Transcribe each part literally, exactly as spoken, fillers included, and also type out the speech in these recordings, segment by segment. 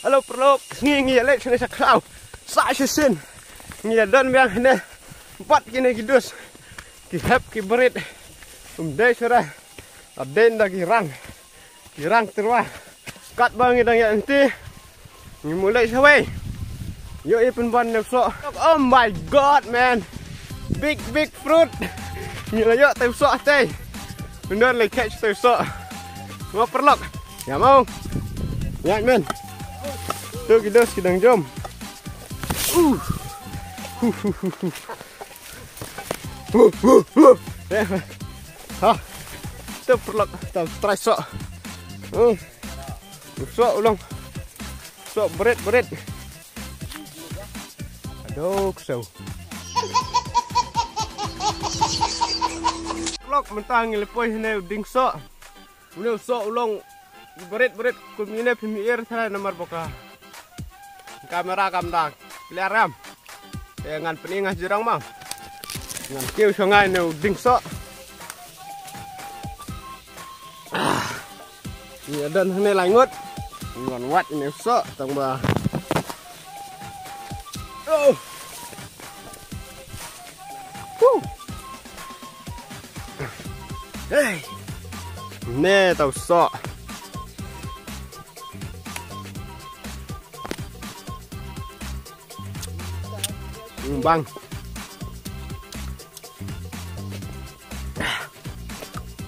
Hello paralok, ngi ngi ïa leit shane sha khlaw. Sa shisien ngi ïa don biang hangne bad kine ki dus, ki hep ki barit. Um dei shuh re. La dei da ki rang, ki rang tyrwa. Katba ngi dang ïa lynti, ngi mut leit shawei. Ïoh ïa pynban ne u soh. Oh my God, man, big big fruit. Ngi la ïoh te u soh te. Ym don lei khet te u soh. Mo paralok. Ïa mo. Ïa men. Tu ki dus ki dang jom. Uh. Huh, huh, huh, huh. Huh, huh, huh. Eh. Ha. Tu paralok, tu trai soh. Hmm. Soh u long. Soh barit barit. Aduh, ksew. Paralok, mynta ngi la poi hangne u dieng soh. Une u soh u long barit barit kum ine, phim ïohi tharai namar ba ka kamera kam da clear ïam. Te ngan pyni nga jrong ma. Ngan kiew sha nga une u dieng soh. Ah. Ngi don hangne lai ngut. Ngan wad une u soh tang ba. Oh. Woo. Hey. Ne tau soh. Hmm, bang.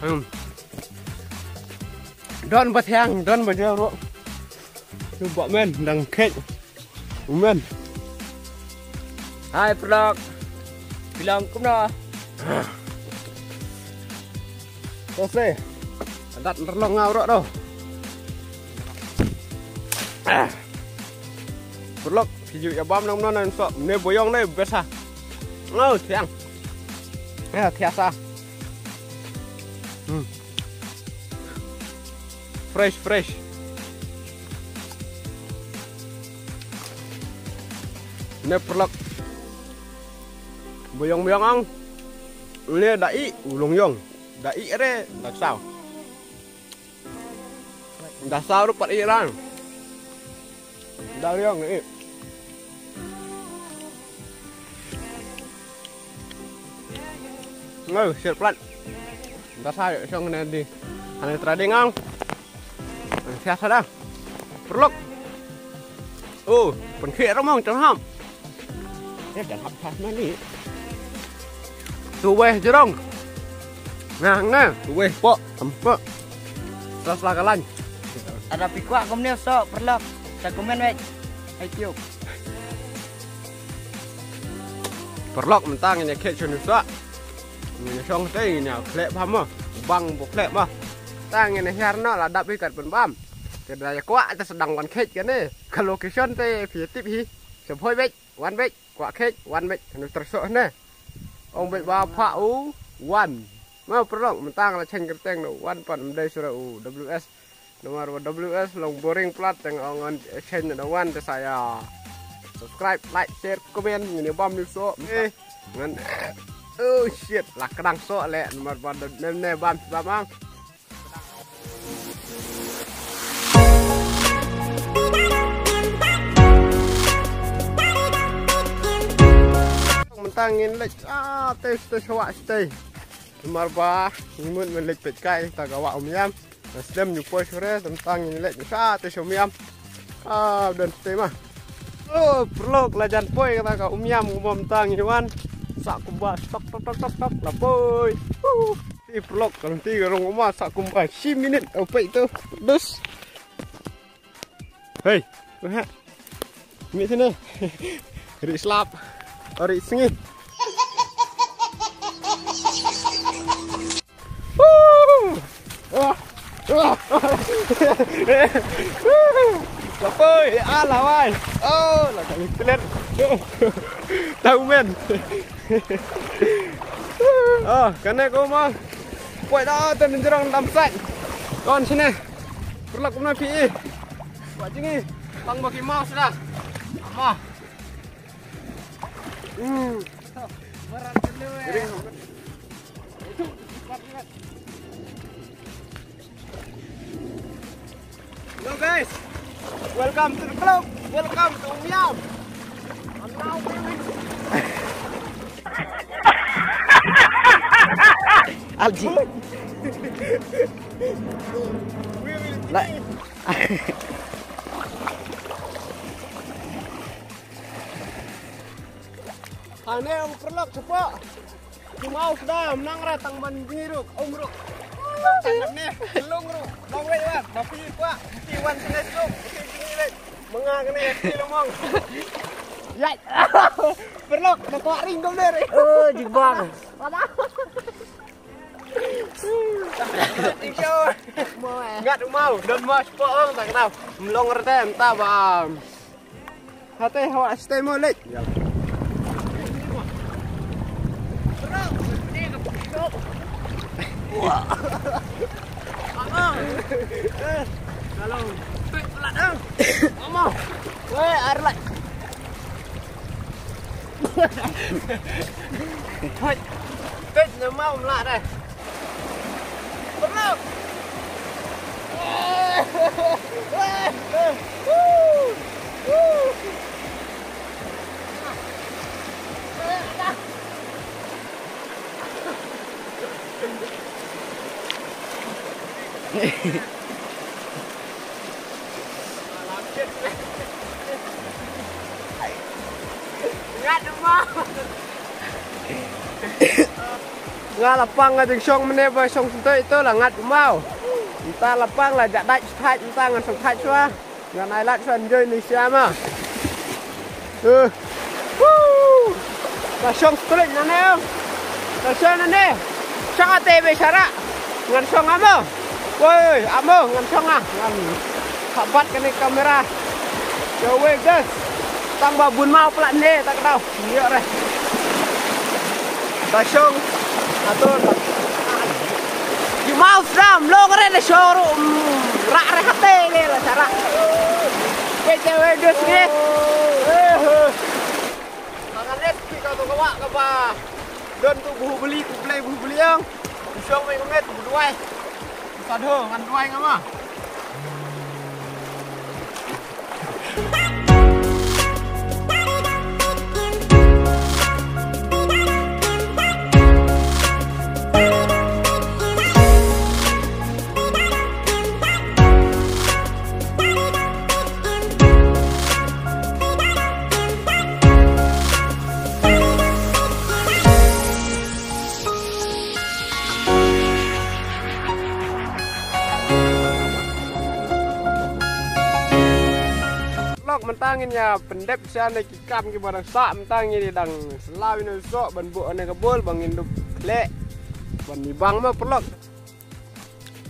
Hmm. Don ba thiang, don ba jaw ruh. Tu ba men dang khet. Men. Hai paralok. Phi long kumno? To se. Adat paralok nga u ruh to. Paralok, phi ju ïa bam nang kumno nang soh. Ne boyong ne besa. Ngau thiang. Ya thiang sa. Hmm. Fresh, fresh. Ne paralok. Boyong boyong ang. Ne da i u long ïong. Da i re da saw. Da saw ruh pat i rang. Da ïong i. Ngai, siat plat. Da sa ïa shong ne di. Ane trading ang. Siat sa da. Paralok. Oh, pynkhih ramong tang ham. Ya, tang hap pas mani. Tu weh jrong. Nah, nah, tu weh pok, empok. Sla sla kalan. Ada phi kwah kumne u soh paralok. Sa comment weh. Hai tiup. Paralok mynta ngin ïa khet shane u soh. Ngin ïa shong te ngin ïa khleh bha mo. Bang bo khleh mo. Mynta ngin ïa hiar noh la dap hi kat pynbam. Te da ïa kwah te sdang wan khet kane. Ka location te phi tip hi. Sha phoi beit, wan beit, kwah khet, wan beit. Kane u trai soh ne. Ong beit ba phah u wan. Mo paralok mynta nga la cheng kyrteng noh wan pat, ym dei shuh re u W S. Namar ba W S long boring plat, te nga ong ngan cheng na wan te sa ïa subscribe, like, share, comment, ngin ïa bam une u soh. Eh, ngan, oh shit, la kdang soh leh namar ba ne ne bam bam ang. Mynta ngin leit, ah, te te shwa te. Namar ba ngi mut men leit peit kai ta ka wah Umiam. Slem ñu poi shuh re, tang tang ngin leit sha te sha Umiam. Ah, don te ma. Oh, paralok, la jan poi kata ka Umiam, kumba mynta ngi wan. Sa kumba tok tok tok tok tok la poi. Uh, i paralok, ka lynti ka rung uma sa kumba shi minit, oh, peit tu. Dus. Hei, tu ha. Mih sini. Ri slap. Oh, ri sngi. Woo! Ah! Ah! Woo! Kapoi, ala wai. Oh, la kali pelet. Tahu men. Oh, kane ko ma. Poi da tan jrong dam sai. Kon sini. Paralok kumno phi. Wa jingi. Tang ba ki mau sudah. Ma. Hmm. Berat dulu, eh. Yo guys, Welcome to the club. Welcome to Umiam. And now we will, Alji. We will Like begin. Hane ong perlok cepat. Kumau sudah menang ra tang ban jingiruk, um ruk. Tang ne, lung ruk, long wei wan, ba pi kwa, pi wan sene suk, pi jingiruk. Menga kene, pi lomong. Yai. Perlok, na kwa ring kau dere. Oh, jigbang. Mana? Ngat umau, don mau cepat ong tak kenal. Melong rete entah bam. Hate hawa stay mo lek. Wah. Kalau. Mama. Weh, arlak. Hoi. Pet nama umla deh. Perlu. Nga la pang nga jingshong mene ba shong sentoi ito la ngat umau. Nta la pang la jak dait sthait nta ngan song thait shuwa. Ngan ai lad shuwa enjoy ni siama. Eh. Woo! Ka shong street na ne. Ka shong na ne. Shong ate be shara. Ngan shong amo. Woi, amo ngan shong ah. Ngan habat kane kamera. Yo wei guys. Tang ba bun mau plat ne tak tau. Yo re. Ka shong atur. Ki mau sdam long re ne shong ru. Rak re hate ne la shara. Wei te wei guys ne. Eh. Hangan les ki ka to ka wah ka ba. Don tu buhu beli tu play buhu beli yang. Tu shong mai ka met buhu duai. Tu sadho ngan duai ngama. Lok mynta ngin ïa pyndep sha ne ki kam ki ba dang sah mynta ngin ïa dang slaw ïa ne u soh ban buh ne ka bol ba ngin dup khleh ban ibang ma pyrlok.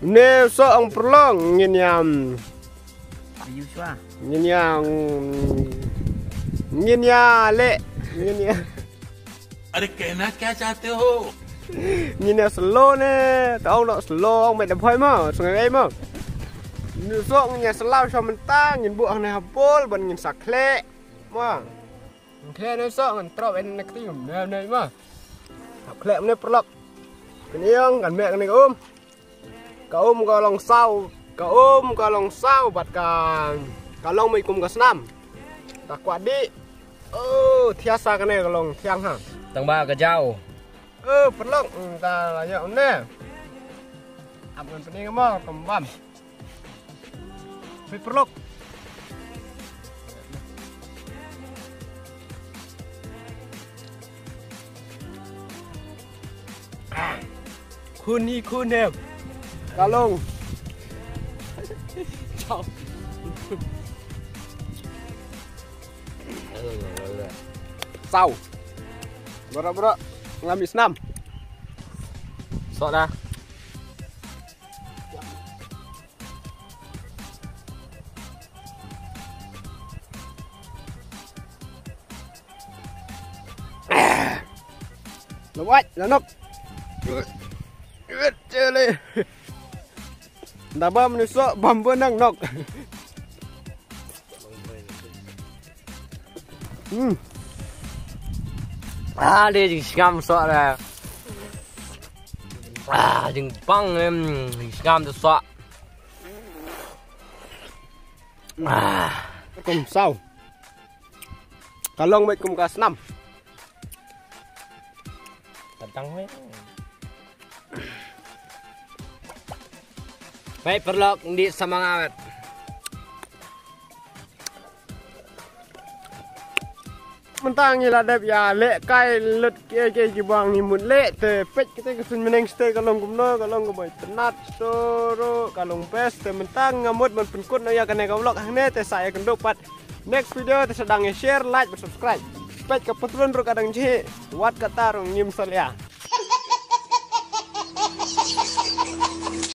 Ne u soh ong pyrlok ngin ïa, mm, Ayu shuwa. Ngin ïa, mm, ngin ïa leh ngin ïa Are kehna kya chahte ho? Ngin ïa slow ne, tau lo slow ong met da phoi mo, sungai ei mo. Ni sok ngin ïa slow sha mynta ngin buh hangne ha bol ban ngin sa khleh. Mo. Ngin khleh ne sok ngan trop en ne kti ne ne mo. Sa khleh ne pyrlok. Kniong kan mek ne ka um. Ka um ka long saw, ka um ka long saw bad ka, ka long mei kum ka snam. Ta kwah dih. Oh, thiah sa kane ka long thiang ha. Tang ba ka jaw. Oh, pyrlok, mm, ta la ïa um ne. Ap ngan pyni ka mo, kam bam. Phi pyrlok. Khun hi khun em. Ka long. Chao. Saw. Bro, bro. Ngam i snam. Sok dah. La wait, la nok. Chale. Nda ba menu sok bam bo nang nok. Hmm. Ah, de jingsngam sok de. Ah, jingpang em, jingsngam de sok. Kum saw. Ka long beit kum ka snam. Tang wei. Beit paralok, ngi sa ma nga beit. Mynta ngi la dep ïa leh kai lut kiei kiei kiba ngi mut leh, te peit kata ka suiñ bneng shatei ka long kumno, ka long kaba itynnad shuh ruh, ka long best. Te mynta nga mut ban pynkut noh ïa kane ka vlog hangne, te sa ïakynduh pat next video, te sa dang ïa share, like bad subscribe. Peit ka patrun ruh ka dang jhieh, wat kata ruh ngim salia.